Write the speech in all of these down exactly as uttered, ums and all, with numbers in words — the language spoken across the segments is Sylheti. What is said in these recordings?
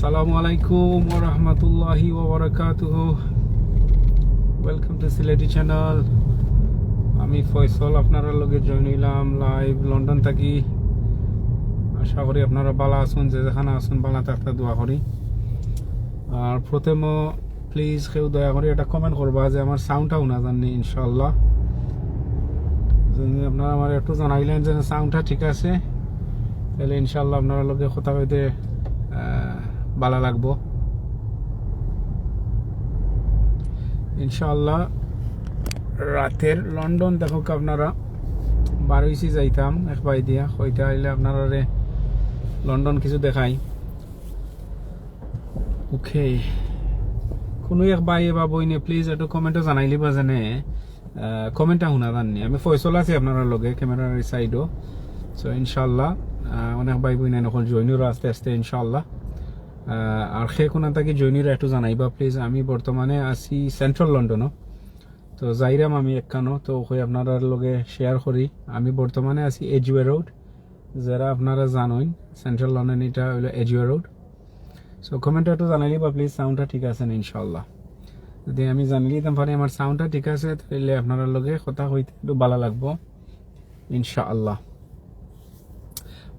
আসসালামু আলাইকুম ওয়া রাহমাতুল্লাহি ওয়া বারাকাতুহু। Welcome to Sylheti channel. আমি ফয়সল, আপনারার লগে জয়েন হইলাম লাইভ লন্ডন থাকি। আশা করি আপনারা ভালা আছইন, যে যেখানো আছইন ভালা থাকতা দোয়া করি। আর প্রথমে প্লিজ কেউ দয়া করি একটা কমেন্ট করবা যে আমার সাউন্ডটা হুনা যার নি, ইনশাআল্লাহ। যদি আপনারা আমারে একটু জানাইলেন যে সাউন্ডটা ঠিক আছে, তাইলে ইনশাআল্লাহ আপনারার লগে কথা কইতে, আহ, ভালা লাগবো ইনশাআল্লাহ। রাইতের লন্ডন দেখউক্কা আপনারা, বার অইছি যাইতাম এক বায় দিয়া, কইতা আইলে আপনারারে লন্ডন কিছু দেখাই। ওকে, কুনু এক ভাই বা বইনে প্লিজ একটু কমেন্টে জানাইলিবা যেনে, আহ, কমেন্টটা হুনা যার নি। আমি ফয়সল আছি আপনারার লগে ক্যামেরার এই সাইডও। So ইনশাআল্লাহ, আহ, অনেক ভাই বইনে অকল জয়েন অইরা আস্তে আস্তে ইনশাআল্লাহ। আহ, আর কে কুনান থাকি জয়েন অইরা একটু জানাইবা প্লিজ। আমি বর্তমানে আছি সেন্ট্রাল লন্ডনও, তো যাইরাম আমি একখানো, তো কই আপনারার লগে শেয়ার করি। আমি বর্তমানে আছি এজওয়ে রোড, যেরা আপনারা জানইন সেন্ট্রাল লন্ডন এটা হইলো এজওয়ে রোড। So কমেন্টে একটু জানাইলিবা প্লিজ, সাউন্ডটা ঠিক আছে নি ইনশাআল্লাহ। যদি আমি জানাইলিতাম পারি আমার সাউন্ডটা ঠিক আছে, তাইলে আপনারার লগে কথা কইতে একটু ভালা লাগবো ইনশাআল্লাহ।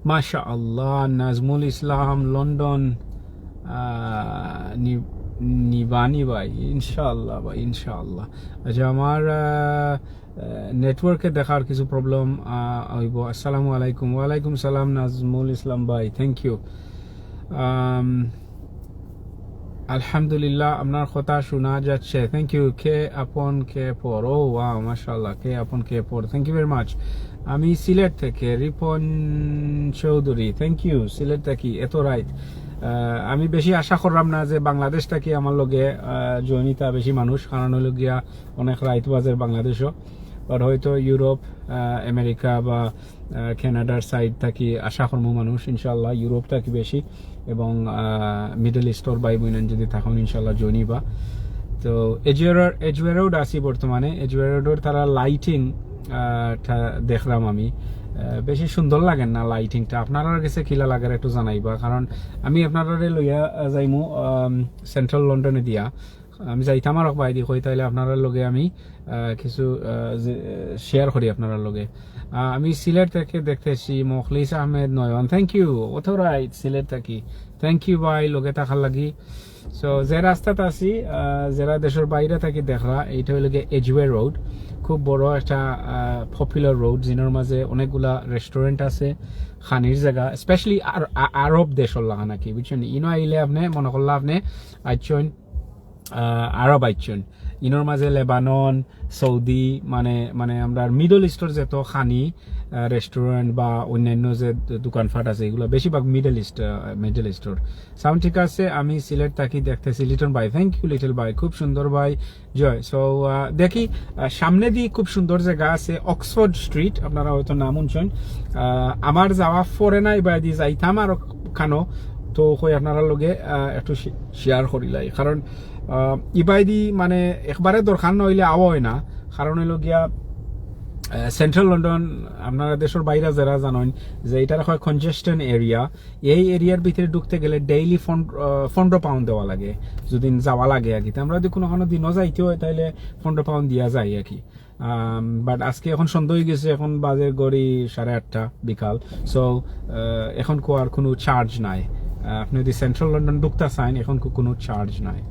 মাশাআল্লাহ, নাজমুল ইসলাম লন্ডন, আহ, নি-, নিবানি ভাই, ইনশাআল্লাহ ভাই, ইনশাআল্লাহ। আচ্ছা, আমার, আহ, আহ, নেটওয়ার্কে দেখার কিছু প্রবলেম, আহ, হইব। আসসালামু আলাইকুম। ওয়ালাইকুম সালাম নাজমুল ইসলাম ভাই, থ্যাংক ইউ। আম, আলহামদুলিল্লাহ, আপনার কথা শোনা যাচ্ছে। Thank you. কে আপন কে পর? ও ওয়াও, মাশাআল্লাহ, কে আপন কে পর। Thank you very much. আমি সিলেট থেকে, রিপন চৌধুরী। Thank you. সিলেট থাকি, এত রাইত। আহ, আমি বেশি আশা করলাম না যে বাংলাদেশ থাকি আমার লগে, আহ, জয়েন অইতা বেশি মানুষ, কারণ হইল গিয়া অনেক রাইত বাজের বাংলাদেশও, বাট হয়তো ইউরোপ, আহ, আমেরিকা বা, আহ, কানাডার সাইড থাকি আশা করমু মানুষ ইনশাআল্লাহ, ইউরোপ থাকি বেশি, এবং, আহ, মিডল ইস্টর ভাই বইনান যদি থাকইন ইনশাআল্লাহ জয়েন অইবা। তো এজওয়ে, এজওয়ে রোড আছি বর্তমানে, এজওয়ে রোডর তারা লাইটিং, আহ, টা দেখলাম আমি, আহ, বেশি সুন্দর লাগের না লাইটিংটা। আপনারার গেছে কিলা লাগের একটু জানাইবা, কারণ আমি আপনারারে লইয়া, আহ, যাইমু, আম, সেন্ট্রাল লন্ডনে দিয়া। আমি যাইতাম আর এক বায়দি কই, তাইলে আপনারার লগে আমি, আহ, কিছু, আহ, যে, আহ, শেয়ার করি আপনারার লগে। আহ, আমি সিলেট থেকে দেখতেছি, মখলিস আহমেদ নয়ন, থ্যাংক ইউ। অত রাইট, সিলেট থাকি, থ্যাংক ইউ ভাই, লগে থাকার লাগি। So, যে রাস্তাত আছি, আহ, যেরা দেশর বাইরে থাকি দেখরা, এইটা হইল গিয়া এজওয়ে রোড, খুব বড় একটা, আহ, পপুলার রোড, জিনোর মাঝে অনেকগুলা রেস্টুরেন্ট আছে, খানির জাগা, স্পেশালি আর-, আ-, আরব দেশর লাখান আর কি, বুঝছইন? ইনো আইলে আপনে মনে করলা আপনে আইছইন, আহ, আরব আইছইন। ইনোর মাঝে লেবানন, সৌদি, মানে, মানে আমরার মিডল ইস্টর যত খানি, আহ, রেস্টুরেন্ট বা অন্যান্য যে দ-, দোকানপাট আছে, এগুলা বেশিরভাগ মিডল ইস্ট, আহ, মিডল ইস্টর। সাউন্ড ঠিক আছে, আমি সিলেট থাকি দেখতেছি। লিটন ভাই, থ্যাংক ইউ লিটন ভাই, খুব সুন্দর ভাই। জয়। So, আহ, দেখি, আহ, সামনেদি খুব সুন্দর জাগা আছে, অক্সফোর্ড স্ট্রিট, আপনারা হয়তো নাম হুনছইন। আহ, আমার যাওয়া পড়ে না, ইবায়দি যাইতাম আর খানো, তো কই আপনারার লগে, আহ, একটু শে-, শেয়ার করিলাই, কারণ, আহ, ইবায়দি মানে একবারে দরকার না অইলে আওয়া অয় না, কারণ হইল গিয়া, আহ, সেন্ট্রাল লন্ডন, আপনারা দেশর বাইরে যেরা জানইন যে ইটারে কয় কনজেশন এরিয়া, এই এরিয়ার ভিতরে ঢুকতে গেলে ডেইলি পন-, আহ, পনেরো পাউন্ড দেওয়া লাগে, যদি যাওয়া লাগে আর কি। তো আমরা যদি কুনুখানো দিনও যাইতে হয়, তাইলে পনেরো পাউন্ড দিয়া যাই আর কি। আম, বাট আজকে এখন সন্ধ্যা অই গেছে, এখন বাজে ঘড়ি সাড়ে আটটা বিকাল। So, আহ, এখন কো আর কুনু চার্জ নাই। আহ, আপনে যদি সেন্ট্রাল লন্ডন ঢুকতা চাইন, এখন কো-, কুনু চার্জ নাই।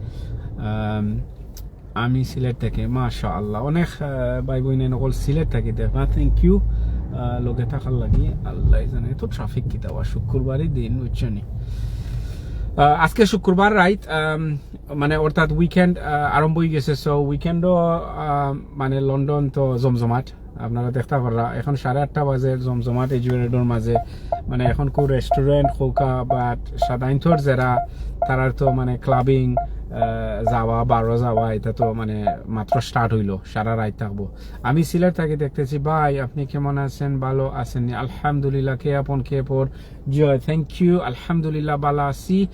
আম, আমি সিলেট থাকি, মাশাআল্লাহ। অনেক, আহ, ভাই বইনাইন অকল সিলেট থাকি দেখরা, থ্যাংক ইউ, আহ, লগে থাকার লাগি। আল্লায় জানে, এত ট্রাফিক কিতা বা, শুক্রবারই দিন, বুঝছইন নি? আহ, আজকে শুক্রবার রাইত, আম, মানে অর্থাৎ উইকেন্ড, আহ, আরম্ভ অই গেছে। So, উইকেন্ডও, আহ, মানে লন্ডন তো জমজমাট, আপনারা দেখতা পাররা। এখন সাড়ে আটটা বাজে, জমজমাট এজওয়ে রোডর মাঝে, মানে এখন কো রেস্টুরেন্ট, খোকা, বাট সাধারণত যেরা তারার তো মানে ক্লাবিং, আহ, যাওয়া, বারো যাওয়া, এটা তো মানে মাত্র স্টার্ট হইলো, সারা রাইত থাকবো। আমি সিলেট থাকি দেখতেছি। ভাই, আপনি কেমন আছেন? ভালো আছেন নি? আলহামদুলিল্লাহ। কে আপন কে পর? জি অয়, থ্যাংক ইউ। আলহামদুলিল্লাহ, ভালা আছি।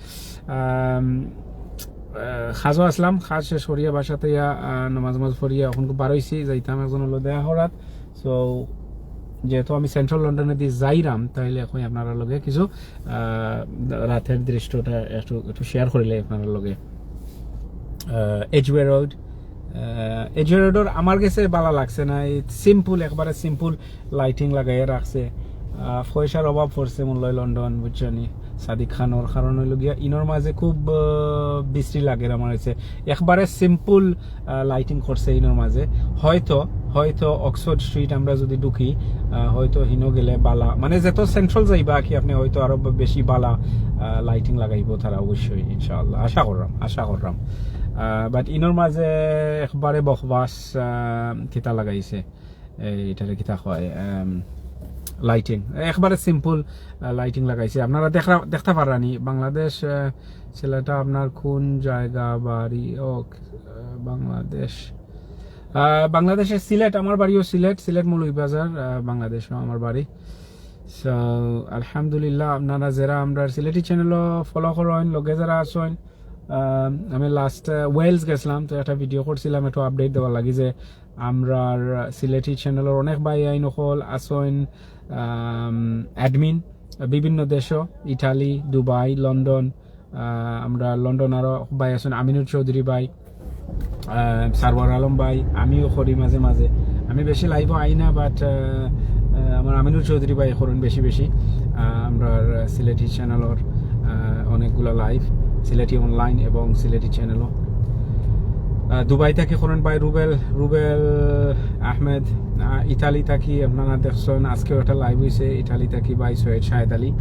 আম, আহ, কাজো আছলাম, কাজ শেষ করিয়া বাসাত আইয়া, আহ, নামাজ নামাজ পড়িয়া এখন বারইছি, যাইতাম একজনর লগে দেখা করাত। So, যেহেতু আমি সেন্ট্রাল লন্ডনেদি যাইরাম, তাইলে এখন আপনারার লগে কিছু আহ, রাতের দৃশ্যটা একটু একটু শেয়ার করিলে আপনারার লগে। এজওয়ে রোড, এজওয়ে রোডর আমার গেছে ভালা লাগছে না। এই সিম্পল, একবারে সিম্পল লাইটিং লাগাইয়া রাখছে। আহ, পয়সার অভাব পড়ছে মনে হয় লন্ডন, বুঝছো নি, সাদিক খানর। কারণ হইল গিয়া ইনোর মাঝে খুব আহ, বিশ্রী লাগে আমার কাছে। একবারে সিম্পল লাইটিং করছে ইনোর মাঝে। হয়তো হয়তো অক্সফোর্ড স্ট্রিট আমরা যদি ঢুকি, আহ, হয়তো হিনো গেলে ভালা, মানে যত সেন্ট্রাল যাইবা কি, আপনি হয়তো আরো বেশি ভালা লাইটিং লাগাইবো তারা অবশ্যই, ইনশাআল্লাহ। আশা করলাম, আশা করলাম। বাট ইনোর মাঝে একবারে বকবাস আহ, কিতা লাগাইছে, এই এটারে কিতা কয়, লাইটিং, একবারে সিম্পল লাইটিং লাগাইছে। আপনারা দেখরা দেখতে পাররানি বাংলাদেশ আহ, সিলেটটা আপনার কোন জায়গা বাড়ি? ও আহ, বাংলাদেশ, আহ, বাংলাদেশের সিলেট, আমার বাড়িও সিলেট, সিলেট মৌলভীবাজার, আহ, বাংলাদেশও আমার বাড়ি। সো আলহামদুলিল্লাহ, আপনারা যারা আমরা সিলেটি চ্যানেলও ফলো করেন, লগে যারা আছেন, আহ, আমি লাস্ট ওয়েলস গেছিলাম, তো একটা ভিডিও করছিলাম একটু আপডেট দেওয়ার লাগি যে আমরার সিলেটি চ্যানেলর অনেক ভাই আইন অকল আছেন, অ্যাডমিন বিভিন্ন দেশও, ইটালি, দুবাই, লন্ডন। আহ, আমরা লন্ডন আরো ভাই আছেন, আমিনুর চৌধুরী ভাই, আহ, সারওয়ার আলম ভাই, আমিও করি মাঝে মাঝে। আমি বেশি লাইভও আই না, বাট আমার আমিনুর চৌধুরী ভাই করেন বেশি বেশি। আহ, আমরা সিলেটি চ্যানেলর আহ, অনেকগুলা লাইভ, সিলেটি অনলাইন এবং সিলেটি চ্যানেলও। আহ, দুবাই থাকি করেন ভাই রুবেল, রুবেল আহমেদ। আহ, ইতালি থাকি আপনারা দেখছেন, আজকেও একটা লাইভ হইছে ইতালি থাকি ভাই সৈয়দ শাহেদ আলী,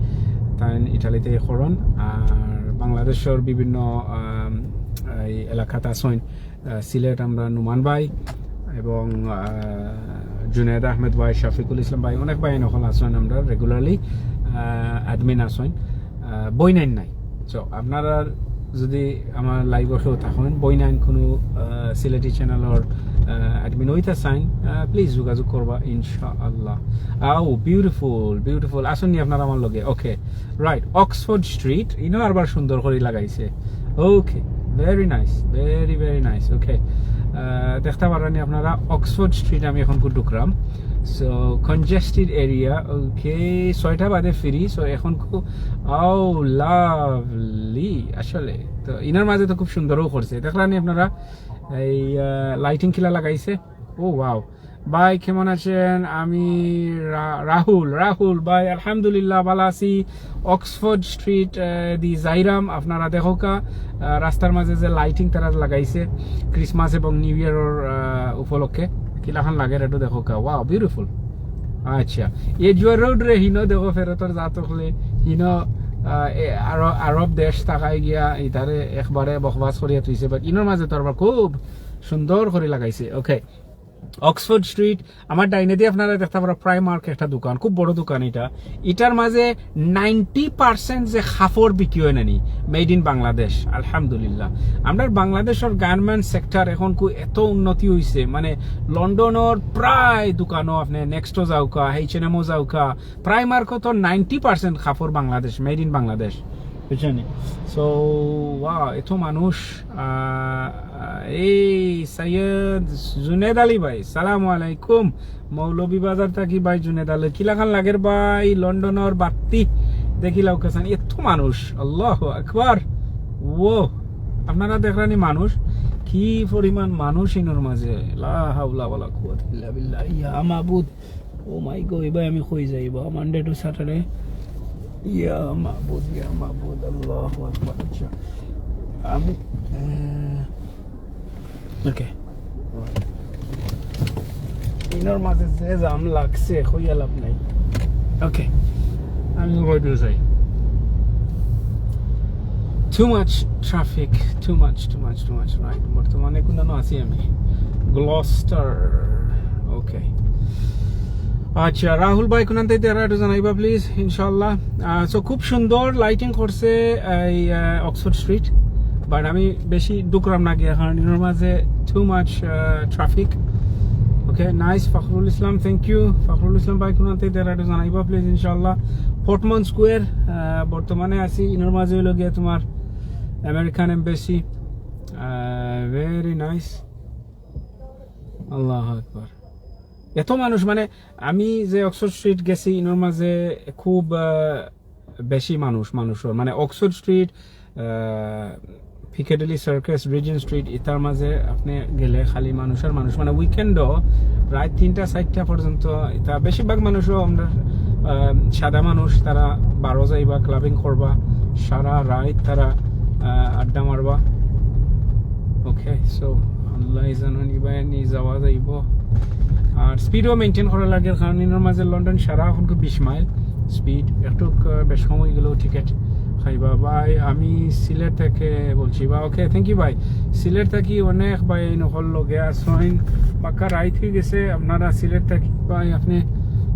তাই ইতালিতে করেন। আর বাংলাদেশের বিভিন্ন আম, এই এলাকাত আছেন, আহ, সিলেট আমরা নুমান ভাই এবং আহ, জুনেদ আহমেদ ভাই, শফিকুল ইসলাম ভাই, অনেক ভাই নকল আছেন আমরা রেগুলারলি অ্যাডমিন আছেন। আহ, বই নাইন নাই। সো আপনারা যদি আমার লাইভও কেউ থাকেন, বই নাইন কোনো আহ, সিলেটি চ্যানেলর অ্যাডমিন হইতে চাইন, প্লিজ যোগাযোগ করবা ইনশাআল্লাহ। আও, বিউটিফুল, বিউটিফুল। আসুন নি আপনারা আমার লগে। ওকে, রাইট, অক্সফোর্ড স্ট্রিট ইনো আরবার সুন্দর করে লাগাইছে। Okay, very nice, very very nice. Okay, দেখতে পারেন আপনারা অক্সফোর্ড স্ট্রিট, আমি এখন খুব ঢুকলাম। So congested area. ওকে, ছয়টা বাদে ফিরি। সো এখন খুব, ও, লাভলি আসলে। তো ইনার মাঝে তো খুব সুন্দরও করছে, দেখলেন আপনারা। এই লাইটিং কিলা লাগাইছে। ও ওয়াও। ভাই কেমন আছেন? আমি রা- রাহুল। রাহুল ভাই, আলহামদুলিল্লাহ ভালো আছি। অক্সফোর্ড স্ট্রিট আহ, দি যাইরাম, আপনারা দেখোকা আহ, রাস্তার মাঝে যে লাইটিং তারা লাগাইছে ক্রিসমাস এবং নিউ ইয়ারর আহ, উপলক্ষে, কিলাখান লাগে একটু দেখোকা। Wow, beautiful. আচ্ছা, এজওয়ে রোড রে হিনো দেখো, ফেরতর জাত হকলে হিনো আহ, এ- আরো আরব দেশ তাকাই গিয়া ইতারে একবারে বকবাস করিয়া তুইছে, বাট ইনোর মাঝে তো আবার খুব সুন্দর করে লাগাইছে। ওকে, অক্সফোর্ড স্ট্রিট, আমার ডাইনেদি আপনারা দেখতে পারো প্রাইমার্ক একটা দোকান, খুব বড় দোকান এটা। এটার মাঝে নাইনটি পার্সেন্ট যে কাপড় বিক্রি হয় নানি, মেড ইন বাংলাদেশ। আলহামদুলিল্লাহ, আমরার বাংলাদেশের গার্মেন্টস সেক্টর এখন কু এত উন্নতি হইছে, মানে লন্ডনের প্রায় দোকানও, আপনি নেক্সটও যাওকা, এইচ এন এমও যাওকা, প্রাইমার্কও তো নাইনটি পার্সেন্ট কাপড় বাংলাদেশ, মেড ইন বাংলাদেশ, বুঝছেন? সো ওয়া, এত মানুষ। আহ, এই সৈয়দ জুনেদ আলী ভাই, সালাম আলাইকুম। মৌলভীবাজার থাকি ভাই জুনেদ আলী, কিলাখান লাগের ভাই? লন্ডনের বাত্তি দেখিলাও কেসান, এত মানুষ, আল্লাহু আকবার। ও, আপনারা দেখরানি মানুষ, কি পরিমাণ মানুষ ইনোর মাঝে। লা হাওলা ওয়ালা কুওয়াতা ইল্লা বিল্লাহ। ইয়া মাবুদ, ও মাই গড, ভাই আমি কই যাইবা মানডে টু স্যাটারডে? ইয়া মাবুদ, ইয়া মাবুদ, আল্লাহু আকবার। আচ্ছা, আমি ওকে, ইনোর মাঝে যে জাম লাগছে, কইয়া লাভ নাই। ওকে, আমি রোডে যাই। Too much traffic, too much, too much, too much, right? বর্তমানে কোন আছি আমি? গ্লস্টার। ওকে, আচ্ছা, রাহুল ভাই, কোনান থাকি দেরা একটু জানাইবা প্লিজ, ইনশাআল্লাহ। সো খুব সুন্দর লাইটিং করছে এই অক্সফোর্ড স্ট্রিট, বাট আমি বেশি ঢুকরাম না গিয়া, কারণ ইনোর মাঝে too much traffic. Okay, nice. Fakhrul Islam, thank you. Fakhrul Islam ভাই, কোনান থাকি দেরা একটু জানাইবা প্লিজ, ইনশাআল্লাহ। ফোর্টমন স্কোয়ার, বর্তমানে আছি, ইনোর মাঝে হইল গিয়া তোমার আমেরিকান এমবেসি। Very nice. আল্লাহু আকবার। এত মানুষ, মানে, আমি যে অক্সফোর্ড স্ট্রিট গেছি, ইনোর মাঝে খুব আহ, বেশি মানুষ, মানুষর, মানে, অক্সফোর্ড স্ট্রিট, পিকেডিলি সার্কাস, রিজেন্ট স্ট্রিট, ইতার মাঝে আপনি গেলে খালি মানুষ আর মানুষ। মানে, উইকেন্ডও রাত তিনটা চারটা পর্যন্ত ইতা বেশিরভাগ মানুষও আমরা আহ, সাদা মানুষ, তারা বারো যাইবা, ক্লাবিং করবা, সারা রাত তারা আহ, আড্ডা মারবা। ওকে, সো আল্লাহ জানো নিবায় নি যাওয়া যাইব। আর স্পিডও মেনটেন করা লাগে, কারণ ইনোর মাঝে লন্ডন সারা এখন খুব বিশ মাইল স্পিড, একটু আহ, বেশ কম হয়ে গেলেও টিকিট খাইবা। ভাই, আমি সিলেট থেকে বলছি। বা, ওকে, থ্যাংক ইউ ভাই। সিলেট থাকি অনেক ভাই এই নকল লগে আছইন, পাক্কা রাইত হয়ে গেছে। আপনারা সিলেট থাকি ভাই, আপনি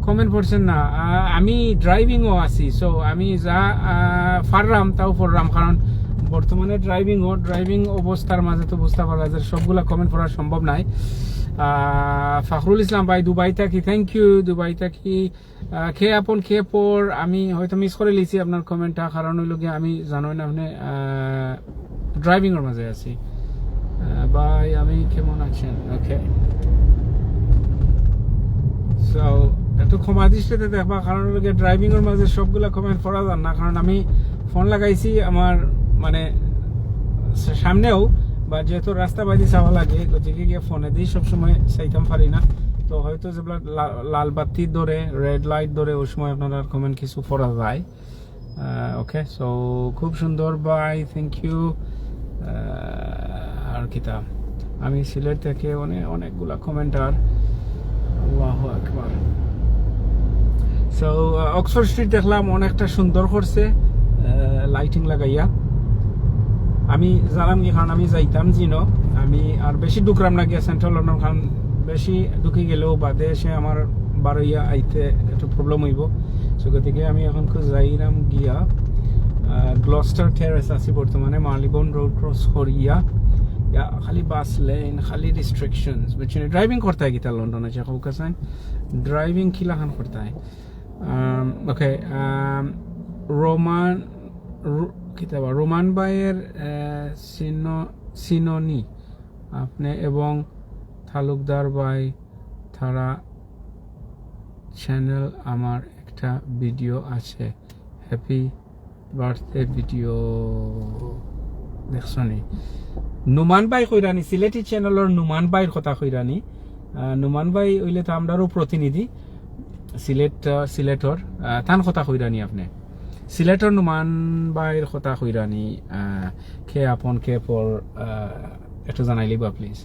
কমেন্ট পড়ছেন না। আহ, আমি ড্রাইভিংও আছি, সো আমি যা আহ, পাররাম তাও পড়রাম, কারণ বর্তমানে ড্রাইভিংও, ড্রাইভিং অবস্থার মাঝে তো বুঝতে পারা যায় সবগুলা কমেন্ট পড়া সম্ভব নাই। আহ, ফখরুল ইসলাম ভাই, দুবাই থাকি, থ্যাংক ইউ। দুবাই থাকি আহ, খে আপন খে পর, আমি হয়তো মিস করে লিছি আপনার কমেন্টটা, কারণ হইল কি আমি জানোই না আপনি ড্রাইভিং এর মাঝে আছি। আহ, ভাই, আমি কেমন আছেন? ওকে, সো একটু ক্ষমা দৃষ্টিতে দেখবা, কারণ হইল কি ড্রাইভিং এর মাঝে সবগুলা কমেন্ট পড়া যার না, কারণ আমি ফোন লাগাইছি আমার, মানে, সামনেও, বা যেহেতু রাস্তা বাদি চাওয়া লাগে, গতিকে গিয়ে ফোনে দিয়ে সবসময় চাইতাম পারি না। তো হয়তো যেগুলা লা- লাল বাতি ধরে, রেড লাইট ধরে, ওই সময় আপনার কমেন্ট কিছু পড়া যায়। ওকে, সো খুব সুন্দর ভাই, থ্যাংক ইউ। আর কিতা, আমি সিলেট থেকে অনেক অনেকগুলা কমেন্ট। আর আল্লাহু আকবার। সো অক্সফোর্ড স্ট্রিট দেখলাম অনেকটা সুন্দর করছে লাইটিং লাগাইয়া। আমি জানাম কি, কারণ আমি যাইতাম জিনো, আমি আর বেশি ঢুকরাম না গিয়া সেন্ট্রাল লন্ডন, কারণ বেশি ঢুকি গেলেও বাদে এসে আমার বারইয়া আইতে একটু প্রবলেম হইব। সো গতিকে আমি এখন খুব যাইরাম গিয়া গ্লস্টার টেরেস আছি বর্তমানে, মার্লিবন রোড ক্রস করিয়া। ইয়া, খালি বাস লেন, খালি রিস্ট্রিকশনস, বুঝছেন? ড্রাইভিং করতে হয় কিতা লন্ডনে, যে হোক আছেন, ড্রাইভিং কিলাখান করতে হয়। ওকে, রোমান, রো- কিতা বা, রোমান ভাইয়ের আহ, সিনো- সিনোনি আপনি এবং তালুকদার ভাই তারা চ্যানেল আমার একটা ভিডিও আছে, হ্যাপি বার্থডে ভিডিও, দেখছনি? নুমান ভাই কইরানি, সিলেটি চ্যানেলর নুমান ভাইর কথা কইরানি। আহ, নুমান ভাই হইলে তো আমরারও প্রতিনিধি সিলেট, আহ, সিলেটর। আহ, তান কথা কইরানি আপনি? সিলেটর নুমান ভাইর কথা কইরানি? আহ, খে আপন খে পর, আহ, একটু জানাইলিবা প্লিজ,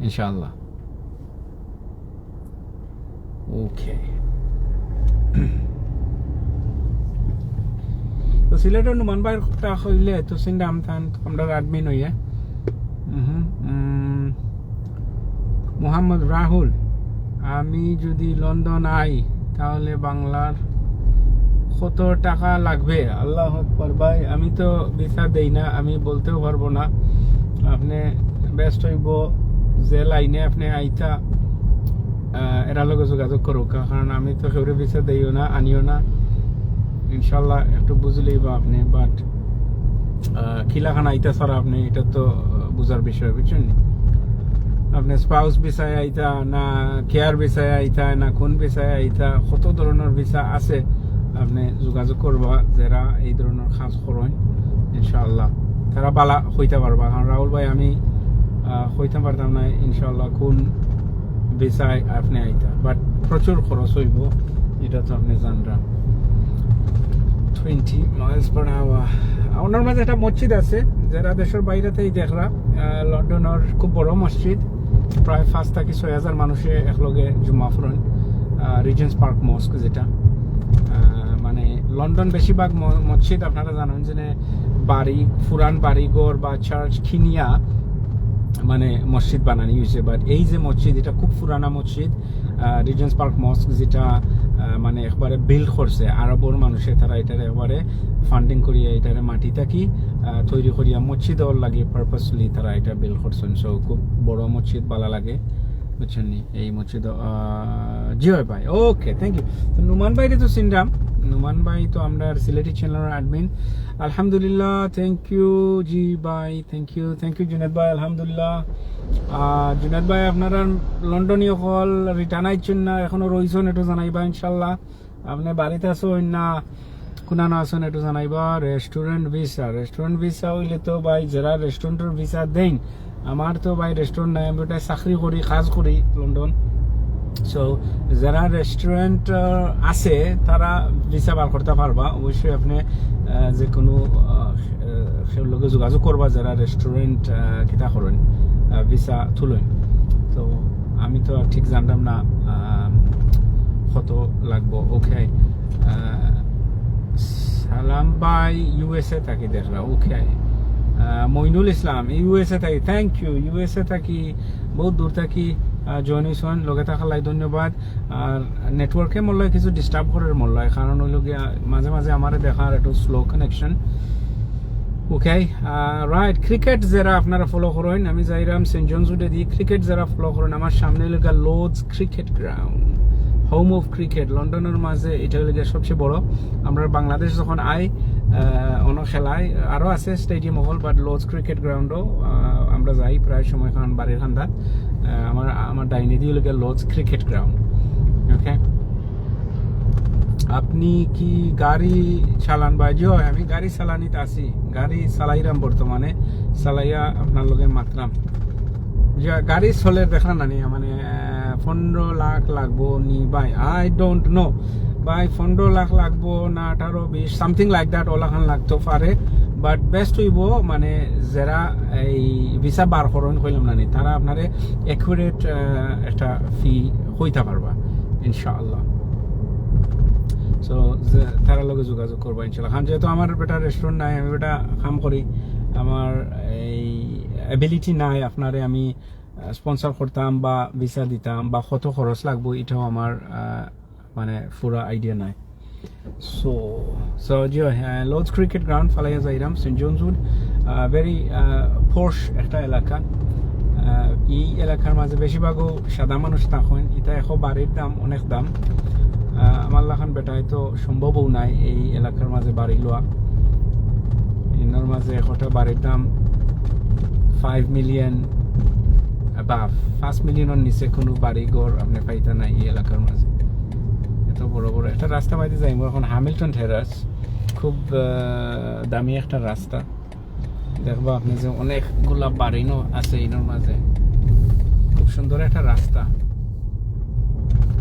ইনশাআল্লাহ। ওকে। তো সিলেটর নুমান ভাইর কথা কইলে তো সিন্ডাম থান তো আমরা অ্যাডমিন হইয়া। উহুম, উম, মোহাম্মদ রাহুল, আমি যদি লন্ডন আই, তাহলে বাংলার কত টাকা লাগবে? আল্লাহু আকবার ভাই, আমি তো ভিসা দেই না, আমি বলতেও পারবো না। আপনি বেস্ট হইব যে লাইনে আপনি আইতা, আহ, এরা লগে যোগাযোগ করুক, কারণ আমি তো কেউরে ভিসা দেইও না, আনিও না। ইনশাল্লাহ একটু বুঝলেই বা আপনি, বাট কিলাখান আইতা ছাড়া আপনি এটা তো আহ, বুঝার বিষয়, বুঝছেন নি? আপনি স্পাউস ভিসায় আইতা না, কেয়ার ভিসায় আইতা না, কোন ভিসায় আইতা, কত ধরনের ভিসা আছে, আপনি যোগাযোগ করবা যারা এই ধরনের কাজ করেন, ইনশাআল্লাহ তারা বালা হইতে পারবা। কারণ রাহুল ভাই, আমি আহ, কইতাম পারতাম না ইনশাআল্লাহ কোন ভিসায় আপনি আইতা, বাট প্রচুর খরচ হইব, এটা তো আপনি জানরা। Twenty miles per hour. ওনার মাঝে একটা মসজিদ আছে, যারা দেশের বাইরে থেকে দেখরা, আহ, লন্ডনের খুব বড় মসজিদ, প্রায় পাঁচ থেকে ছয় হাজার মানুষে একলগে জুম্মা পড়েন, রিজেন্টস পার্ক মস্ক যেটা। আহ, মানে, লন্ডন বেশিরভাগ ম- মসজিদ আপনারা জানেন যে বাড়ি, পুরান বাড়িঘর বা চার্চ কিনিয়া মানে মসজিদ বানানি হয়েছে, বাট এই যে মসজিদ, এটা খুব পুরানা মসজিদ, রিজেন্টস পার্ক মস্ক যেটা আহ, মানে একবারে বিল্ড করছে আরবর মানুষে, তারা এটারে একবারে ফান্ডিং করিয়া এটারে মাটি থাকি আহ, তৈরি করিয়া মসজিদ ওর লাগে পারপাসফুলি তারা এটা বিল্ড করছেন। সো খুব বড় মসজিদ, ভালা লাগে, বুঝছেন নি? এই মসজিদ, আহ, জি হয় ভাই, ওকে, থ্যাংক ইউ। তো নুমান ভাইরে তো চিনলাম, নুমান ভাই তো আমরার সিলেটি চ্যানেলর অ্যাডমিন। আলহামদুলিল্লাহ, থ্যাংক ইউ। জি ভাই, thank you, thank you Juned ভাই। আলহামদুলিল্লাহ। আহ, জুনেদ ভাই, আপনারা লন্ডনী অকল রিটার্ন আইছইন না, এখনো রইছইন, একটু জানাইবা ইনশাল্লাহ। আপনে বাড়িত আছইন না কুনানো আছইন, একটু জানাইবা। রেস্টুরেন্ট ভিসা, রেস্টুরেন্ট ভিসা অইলে তো ভাই, যেরা রেস্টুরেন্টর ভিসা দেইন, আমার তো ভাই রেস্টুরেন্ট নাই, আমি ওটায় চাকরি করি, কাজ করি লন্ডন। সো যারা রেস্টুরেন্ট আছে, তারা ভিসা বার করতা পারবা। অবশ্যই আপনে, আহ, যে কোনো, আহ, আহ, কেউর লগে যোগাযোগ করবা, যারা রেস্টুরেন্ট, আহ, কিতা করইন, আহ, ভিসা তুলইন। তো আমি তো আর ঠিক জানতাম না, আহ, কত লাগবো। ওকে, সালাম ভাই, ইউএসএ থাকি দেখরা। ওকে, মইনুল ইসলাম, ইউএসএ থাকি, থ্যাংক ইউ। ইউএসএ থাকি, বহুত দূর থাকি জয়েন অইছইন, লগে থাকার লাগি ধন্যবাদ। আর নেটওয়ার্কে মোল্লায় কিছু ডিস্টার্ব করের মোল্লায়, কারণ অইলো গিয়া মাঝে মাঝে আমারে দেখার একটু স্লো কানেকশন। ওকে, রাইট। ক্রিকেট যারা আপনারা ফলো করইন, আমি যাইরাম সেন্ট জনস উডেদি। ক্রিকেট যারা ফলো করইন, আমার সামনে অইলো গিয়া Lords cricket ground, home of cricket. লন্ডনর মাঝে ইটা অইলো গিয়া সবচেয়ে বড়। আমরা বাংলাদেশ যখন আই, আহ, অনো খেলায়, আরো আছে স্টেডিয়াম অকল, বাট লর্ডস ক্রিকেট গ্রাউন্ডও, আহ, আমরা যাই প্রায় সময়, কারণ বাড়ির কান্দাত। আহ, আমার, আমার ডাইনেদি অইলো গিয়া লর্ডস ক্রিকেট গ্রাউন্ড। ওকে, আপনি কি গাড়ি চালান ভাই? জি অয়, আমি গাড়ি চালানিত আছি, গাড়ি চালাইরাম বর্তমানে, চালাইয়া আপনার লগে মাতরাম। যে গাড়ি চলের দেখরা না নি, মানে, আহ, পনেরো লাখ লাগবো নি ভাই? I don't know ভাই, পনেরো লাখ লাগবো না আঠারো, বিশ, something like that, ওলাখান লাগতো পারে। বাট বেস্ট অইবো, মানে, যারা এই ভিসা বার করইন, কইলাম না নি, তারা আপনারে অ্যাকুরেট, আহ, একটা ফি কইতা পারবা ইনশাআল্লাহ। সো তারার লগে যোগাযোগ করবা ইনশাআল্লাহ। কারণ যেহেতু আমার বেটা রেস্টুরেন্ট নাই, আমি বেটা কাম করি, আমার এই অ্যাবিলিটি নাই আপনারে আমি স্পন্সর করতাম বা ভিসা দিতাম বা কত খরচ লাগবো, ইটাও আমার, আহ, মানে, পুরা আইডিয়া নাই। সো, সো জি অয়, লর্ডস ক্রিকেট গ্রাউন্ড ফালাইয়া যাইরাম, সেন্ট জনস উড, ভেরি পশ একটা এলাকা। আহ, এই এলাকার মাঝে বেশিরভাগও সাদা মানুষ থাকইন। ইটা এখন বাড়ির দাম, অনেক দাম। আহ, আমার লাখান বেটায় তো সম্ভবও নাই এই এলাকার মাঝে বাড়ি লওয়া। ইনোর মাঝে একটা বাড়ির দাম ফাইভ মিলিয়ন অ্যাবাভ, পাঁচ মিলিয়নর নিচে কোনো বাড়ি ঘর আপনে পাইতা নাই এই এলাকার মাঝে। এত বড় বড় একটা রাস্তা বাইতে যাইমু এখন, হ্যামিল্টন টেরেস, খুব, আহ, দামি একটা রাস্তা। দেখবা আপনে যে অনেকগুলা বাড়িনও আছে ইনোর মাঝে, খুব সুন্দর একটা রাস্তা।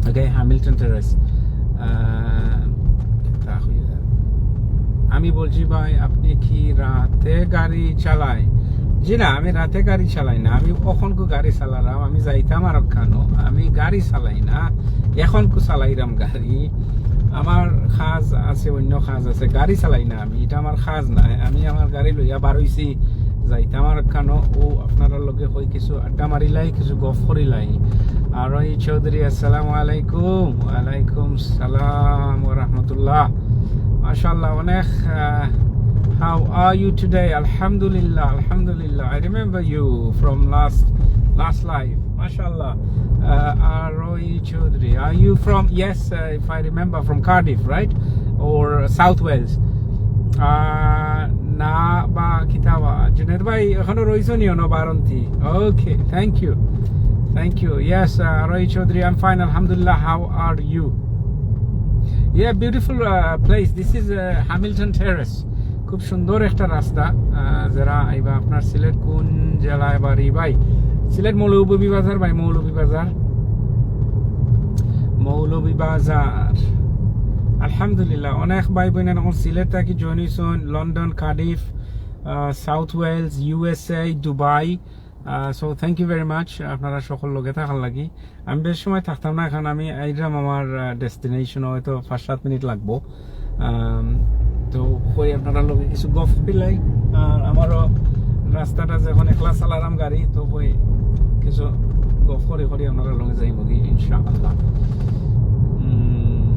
ওকে, হ্যামিল্টন টেরেস। আহ, তা হইল। আমি বলছি, ভাই, আপনি কি রাতে গাড়ি চালায়? জি না, আমি রাতে গাড়ি চালাই না। আমি অখনকু গাড়ি চালারাম, আমি যাইতাম আর কেন, আমি গাড়ি চালাই না, অখনকু চালাইরাম গাড়ি। আমার কাজ আছে, অন্য কাজ আছে, গাড়ি চালাই না আমি, ইটা আমার কাজ নাই। আমি আমার গাড়ি লইয়া বার অইছি, যাইতাম আর কেন। ও আপনারার লগে কই কিছু আড্ডা মারিলাই, কিছু গফ করিলাই। আর ওই চৌধুরী, আসসালামু আলাইকুম। ওয়ালাইকুম সালাম ওয়া রাহমাতুল্লাহ। মাশাআল্লাহ, অনেক, আহ, how are you today? আলহামদুলিল্লাহ, আলহামদুলিল্লাহ। I remember you from last, last live. Mashallah. Uh, Aroi Chaudhary, are you from, yes, uh, if I remember, from Cardiff, right? Or South Wales? Uh, না বা কিতাবা। জুনেদ ভাই, এখনো রইছো নি অনো বারন্তি? Okay, thank you. Thank you. Yes, uh, Aroi Chaudhary, I'm fine, alhamdulillah. How are you? Yeah, beautiful, uh, place. This is, uh, Hamilton Terrace. খুব সুন্দর একটা রাস্তা। আহ, যারা আইবা, আপনার সিলেট কোন জেলায় বাড়ি ভাই? সিলেট মৌলভীবাজার ভাই, মৌলভীবাজার। মৌলভীবাজার। আলহামদুলিল্লাহ, অনেক ভাই বোন এখন সিলেট থাকি জয়েন অইছইন, London, Cardiff, ah, south Wales, USA, Dubai. Ah, so thank you very much আপনারা সকল লগে থাকার লাগি। আমি বেশ সময় থাকতাম না, এখন আমি আইরাম আমার, আহ, ডেস্টিনেশন হয়তো পাঁচ সাত মিনিট লাগবো। আম, তো কই আপনারার লগে কিছু গফ করিলাই, আর আমারও রাস্তাটা যখন একলা চালারাম গাড়ি, তো কই কিছু গফ করি করি আপনারার লগে যাইমুগি ইনশাআল্লাহ। উম,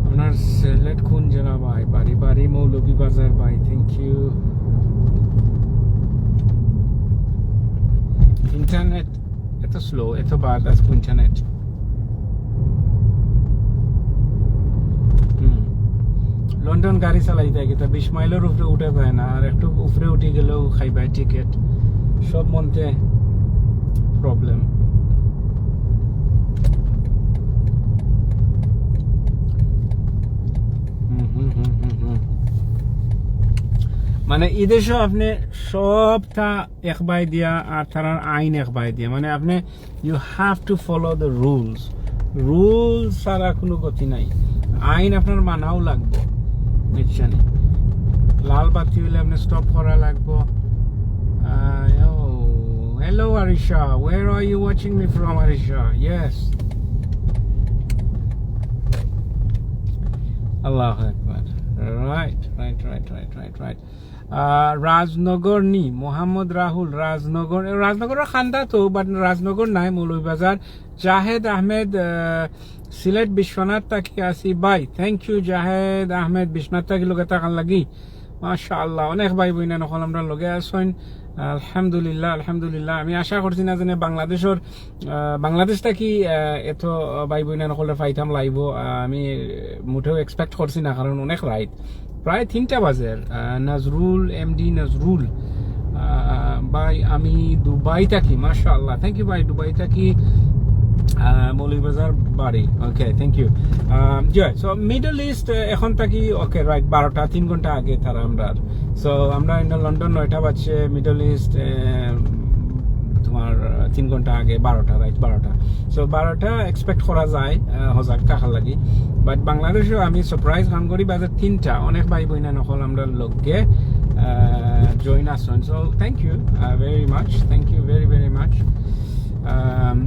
আপনার সিলেট কোন জেলা ভাই? বাড়ি, বাড়ি মৌলভীবাজার ভাই। Thank you. ইন্টারনেট এত স্লো, এত বাদ আজকে ইন্টারনেট। লন্ডন গাড়ি চালাইতে গেলে বিশ মাইলর উপরে উঠা যায় না, আর একটু উপরে উঠি গেলেও খাইবায় টিকিট, সব মন্তে প্রবলেম। মানে এই দেশো আপনে সবটা এক বায় দিয়া আর তারার আইন এক বায় দিয়া, মানে আপনে you have to follow the rules. Rules ছাড়া কুনু গতি নাই, আইন আপনার মানাও লাগবো, বুঝছইন? লাল বাতি অইলে আপনে স্টপ করা লাগবো। Hello Arisha, where are you watching me from, Arisha? Yes. আল্লাহু আকবার। Right, right, right, right, right, right. Rajnagar নি মোহাম্মদ রাহুল, রাজনগর, রাজনগরর কান্দাত, বাট রাজনগর নায়, মৌলভীবাজার। জাহেদ আহমেদ, আহ, সিলেট বিশ্বনাথ থাকি আছি ভাই। থ্যাংক ইউ জাহেদ আহমেদ, বিশ্বনাথ থাকি লগে থাকার লাগি। মাশাআল্লাহ, অনেক ভাই বইনাইন অকল আমরার লগে আছইন। আলহামদুলিল্লাহ, আলহামদুলিল্লাহ। আমি আশা করছি না যেন বাংলাদেশর, আহ, বাংলাদেশ থাকি, আহ, এত ভাই বইনাইন অকলরে পাইতাম লাইভো। আহ, আমি মোটেও এক্সপেক্ট করছি না, কারণ অনেক রাইত, প্রায় তিনটা বাজে। আহ, নজরুল, এমডি নজরুল, আহ, ভাই আমি দুবাই থাকি। মাশাআল্লাহ, থ্যাংক ইউ ভাই, দুবাই থাকি, আহ, মৌলভীবাজার বাড়ি। Okay, thank you. জি, সো মিডল ইস্ট এখন থাকি, ওকে, রাইট, বারোটা, তিন ঘন্টা আগে তারা আমরার। সো আমরা ইনো লন্ডন নয়টা বাজছে, মিডল ইস্ট তোমার তিন ঘন্টা আগে বারোটা, রাইট বারোটা। সো বারোটা এক্সপেক্ট করা যায়, আহ, হজাক থাকার লাগি। বাট বাংলাদেশো আমি সারপ্রাইজ খান করি বাজে তিনটা, অনেক ভাই বইনাইন অকল আমরার লগে, আহ, জয়েন আছইন। So thank you, uh, very much, thank you very very much. আম,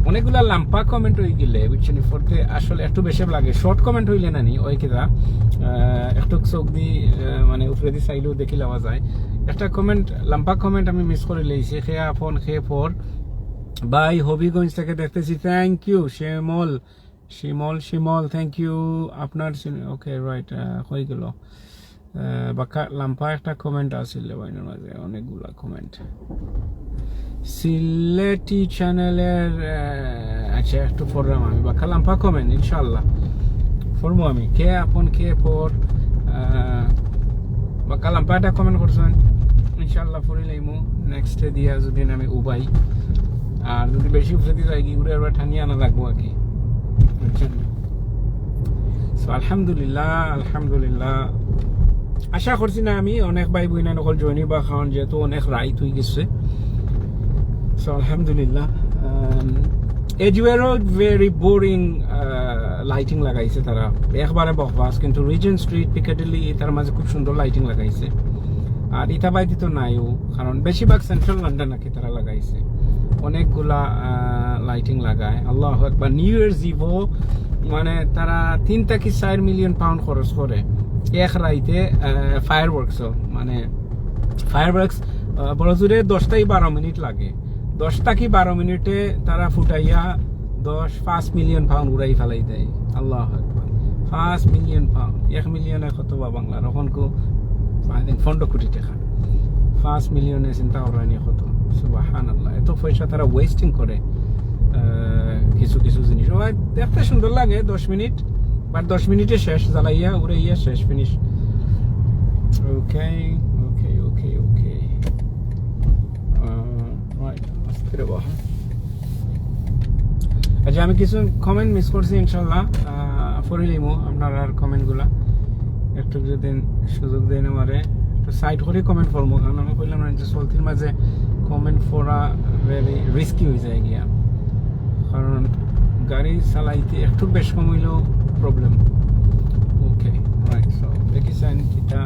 অনেকগুলা লাম্বা কমেন্ট অই গেলে, বুঝছইন নি, পড়তে আসলে একটু বেশি লাগে। শর্ট কমেন্ট অইলে না নি, ওই কিতা, আহ, একটু চোখ দি, আহ, মানে উপরেদি চাইলেও দেখি লওয়া যায়। একটা কমেন্ট, লাম্বা কমেন্ট আমি মিস করি লাইছি। কে আপন, কে পর? ভাই হবিগঞ্জ থাকি দেখতেছি, thank you. Shimal, Shimal, Shimal, thank you. আপনার, ওকে, রাইট, অই গেল। আহ, বাক্কা লাম্বা একটা কমেন্ট আছিল রে ভাইনর মাঝে, অনেকগুলা কমেন্ট। সিলেটি চ্যানেলর, আহ, আচ্ছা, একটু পড়রাম আমি, বাক্কা লাম্বা কমেন্ট, ইনশাআল্লাহ পড়মু আমি। কে আপন, কে পর, আহ, বাক্কা লাম্বা একটা কমেন্ট করছইন, ইনশাআল্লাহ পড়ি লাইমু। নেক্সটে দিয়া যদি আমি উবাই, আর যদি বেশি উপরেদি যাইগি, উড়ে আবার টানিয়া আনা লাগবো আর কি, বুঝছইন? সো আলহামদুলিল্লাহ, আলহামদুলিল্লাহ। আশা করছি না আমি অনেক ভাই বইনাইন অকল জয়েন অইবা, কারণ যেহেতু অনেক রাইত অই গেছে। সো আলহামদুলিল্লাহ। Um, এজুয়েরও ভেরি বোরিং লাইটিং লাগাইছে তারা, একবারে বকবাস। কিন্তু রিজেন্ট স্ট্রিট, পিকাডিলি, তার মাঝে খুব সুন্দর লাইটিং লাগাইছে। আর ইতা বায়দি তো নাইও, কারণ বেশিরভাগ সেন্ট্রাল লন্ডন আর কি তারা লাগাইছে। অনেকগুলা, আহ, লাইটিং লাগায়, আল্লাহু আকবার। নিউ ইয়ারস ইভও, মানে, তারা তিন থাকি চাইর মিলিয়ন পাউন্ড খরচ করে এক রাইতে, আহ, ফায়ারওয়ার্কসও, মানে, ফায়ারওয়ার্কস, আহ, বড় জোরে দশ থাকি বারো মিনিট লাগে। দশ থাকি বারো মিনিটে তারা ফুটাইয়া দশ, পাঁচ মিলিয়ন পাউন্ড উড়াই ফালাই দেয়। আল্লাহু আকবার। পাঁচ মিলিয়ন পাউন্ড, এক মিলিয়নে কত বা বাংলার? অখন কো, I think, পনেরো কোটি টেকা। পাঁচ মিলিয়নে চিন্তা করইন নি কত। সুবহানাল্লাহ। এত পয়সা তারা ওয়েস্টিং করে, আহ, কিছু কিছু জিনিস। ও ভাই, দেখতে সুন্দর লাগে দশ মিনিট, বাট দশ মিনিটে শেষ, জ্বালাইয়া, উড়াইয়া শেষ, ফিনিশ। ওকে, ওকে, ওকে, ওকে। আহ, রাইট, আস্তে রে বাবা। আচ্ছা, আমি কিছু কমেন্ট মিস করছি, ইনশাআল্লাহ, আহ, পড়ি লাইমু আপনারার কমেন্টগুলা। একটু যদি সুযোগ দেইন আমারে, একটু সাইড করি কমেন্ট পড়মু, কারণ আমি কইলাম না যে চলতির মাঝে কমেন্ট পড়া ভেরি রিস্কি অই যায় গিয়া, কারণ গাড়ি চালাইতে একটু বেশ কম অইলেও প্রবলেম। ওকে, রাইট, সো দেখি চাইন কিতা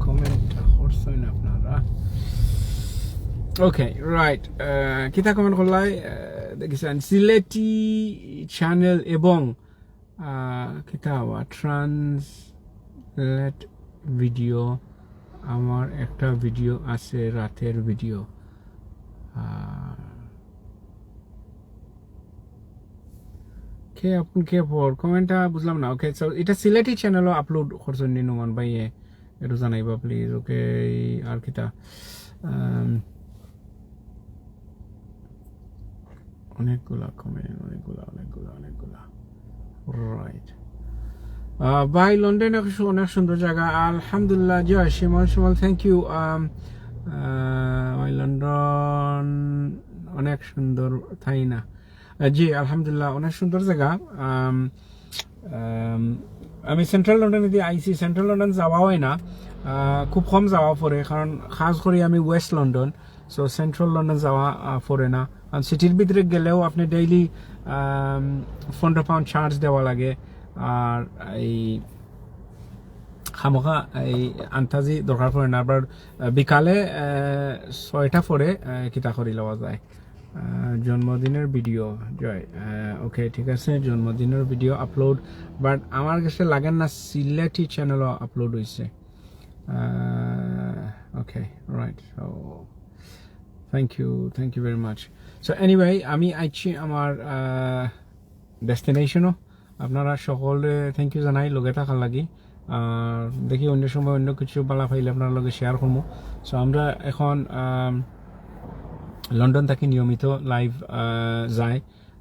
কমেন্ট করছইন আপনারা। ওকে, রাইট, আহ, কিতা কমেন্ট করলাই, আহ, দেখি চাইন, সিলেটি চ্যানেল এবং, আহ, কিতা আবার, ট্রান্সলেট ভিডিও, আমার একটা ভিডিও আছে, রাতের ভিডিও। আহ, কে আপন কে পর? কমেন্টটা বুঝলাম না। ওকে, সো ইটা সিলেটি চ্যানেলও আপলোড করছইন নি নোমান ভাইয়ে? একটু জানাইবা প্লিজ। ওকে, আর কিতা? আম, অনেকগুলা কমেন্ট, অনেকগুলা, অনেকগুলা, অনেকগুলা। রাইট। আহ, ভাই, লন্ডন এক সু-, অনেক সুন্দর জাগা। আলহামদুলিল্লাহ, জি, শিমল, শিমল, thank you। আম, আহ, ভাই, লন্ডন অনেক সুন্দর, তাই না? আহ, জি, আলহামদুলিল্লাহ, অনেক সুন্দর জাগা। আম, আম, আমি সেন্ট্রাল লন্ডনে দি আইছি, সেন্ট্রাল লন্ডন যাওয়া হয় না, আহ, খুব কম যাওয়া পড়ে, কারণ খাস করি আমি West London, so central London যাওয়া, আহ, পড়ে না। আর সিটির ভিতরে গেলেও আপনি ডেইলি পনেরো পাউন্ড চার্জ দেওয়া লাগে। আর এই খামোখা এই আন্তাজি দরকার পড়ে না। আবার, আহ, বিকালে, আহ, ছয়টা পরে, আহ, কিতা করি লওয়া যায়। আহ, জন্মদিনের ভিডিও, জয়। আহ, ওকে, ঠিক আছে, জন্মদিনের ভিডিও আপলোড, বাট আমার কাছে লাগে না সিলেটি চ্যানেলও আপলোড হইছে। আহ, ওকে, right. So, thank you, thank you very much. So, anyway, আমি আইছি আমার, আহ, ডেস্টিনেশনও। আপনারা সকলে thank you জানাই লগে থাকার লাগি। আর দেখি অন্য সময় অন্য কিছু বালা পাইলে আপনার লগে শেয়ার করবো। সো আমরা এখন, আম, লন্ডন থাকি নিয়মিত লাইভ, আহ, যায়।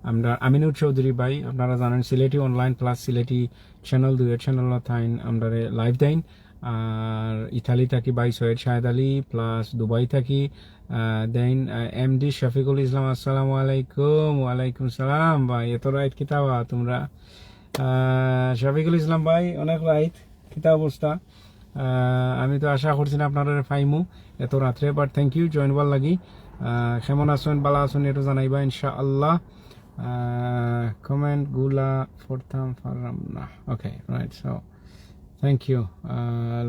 আমরা আমিনুর চৌধুরী ভাই, আপনারা জানেন সিলেটি অনলাইন প্লাস সিলেটি চ্যানেল, দুইও চ্যানেল থাইন আমরারে লাইভ দেন। আর ইতালি থাকি ভাই সৈয়দ শাহেদ আলী, প্লাস দুবাই থাকি, আহ, দেন, আহ, এমডি শফিকুল ইসলাম, আসসালামু আলাইকুম। ওয়ালাইকুম সালাম ভাই, এত রাইত কিতা বা তোমরা? আহ, শফিকুল ইসলাম ভাই, অনেক রাইত, কিতা অবস্থা? আহ, আমি তো আশা করছি না আপনারা পাইমু এত রাত্রে, বাট থ্যাংক ইউ জয়েন হওয়ার লাগি। আহ, কেমন আছেন, ভালা আছেন, একটু জানাইবা ইনশাআল্লাহ। আহ, কমেন্ট গুলা পড়তাম পারলাম না। ওকে, রাইট, সো থ্যাংক ইউ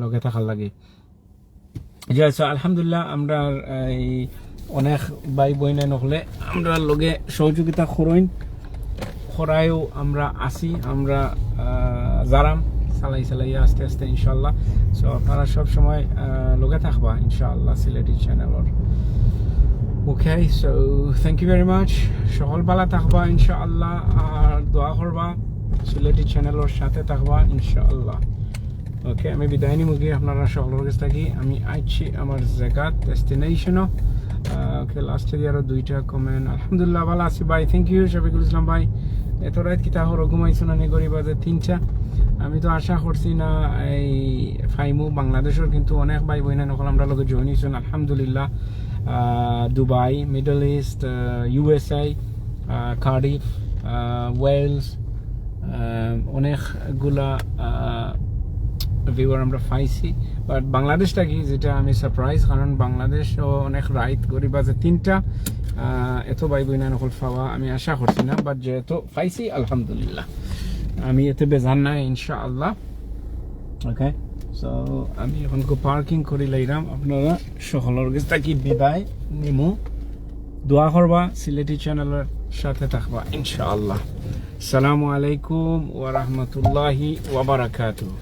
লগে থাকার লাগি। জি, আচ্ছা, আলহামদুলিল্লাহ, আমরা এই অনেক ভাই বইনে নকলে আমরা লগে সহযোগিতা করইন, করায়ও আমরা আছি, আমরা, আহ, জারাম চালাই চালাই আস্তে আস্তে ইনশাআল্লাহ। সো আপনারা সব সময়, আহ, লগে থাকবা ইনশাআল্লাহ সিলেটি চ্যানেলর। Okay, so thank you very much. সকল ভালা থাকবা ইনশাআল্লাহ, আর দোয়া করবা, সিলেটি চ্যানেলর সাথে থাকবা ইনশাআল্লাহ। ওকে, আমি বিদায় নিমু গিয়া আপনারা সকলর কাছ থাকি। আমি আইছি আমার জাগাত, ডেস্টিনেশনও। আহ, ওকে, লাস্টে দিয়ে আরো দুইটা কমেন্ট। আলহামদুলিল্লাহ, ভালা আছি ভাই। থ্যাংক ইউ, শফিকুল ইসলাম ভাই। এত রাইত কিতা হরো, ঘুমাইছো না নি? ঘড়ি বাজে তিনটা। আমি তো আশা করছি না এই পাইমু। বাংলাদেশর কিন্তু অনেক ভাই বইনে নকল আমরা লগে জয়েন হইছইন, আলহামদুলিল্লাহ। আহ, দুবাই, মিডল ইস্ট, আহ, ইউএসএ, আহ, কার্ডিফ, আহ, ওয়েলস, আহ, অনেকগুলা, আহ, ভিউয়ার আমরা পাইছি। বাট বাংলাদেশ থাকি, যেটা আমি সারপ্রাইজ, কারণ বাংলাদেশও অনেক রাইত, ঘড়ি বাজে তিনটা। আহ, এত ভাই বইনে নকল পাওয়া আমি আশা করছি না, বাট যেহেতু পাইছি, আলহামদুলিল্লাহ, আমি এতে বেজার নাই ইনশাআল্লাহ। ওকে, সো আমি এখন পার্কিং করি লাইরাম, আপনারা সকলর কাছ থাকি বিদায় নিমু। দোয়া করবা সিলেটি চ্যানেলর সাথে থাকবা ইনশাআল্লাহ। সালামু আলাইকুম ওয়া রাহমাতুল্লাহি ওয়া বারাকাতুহু।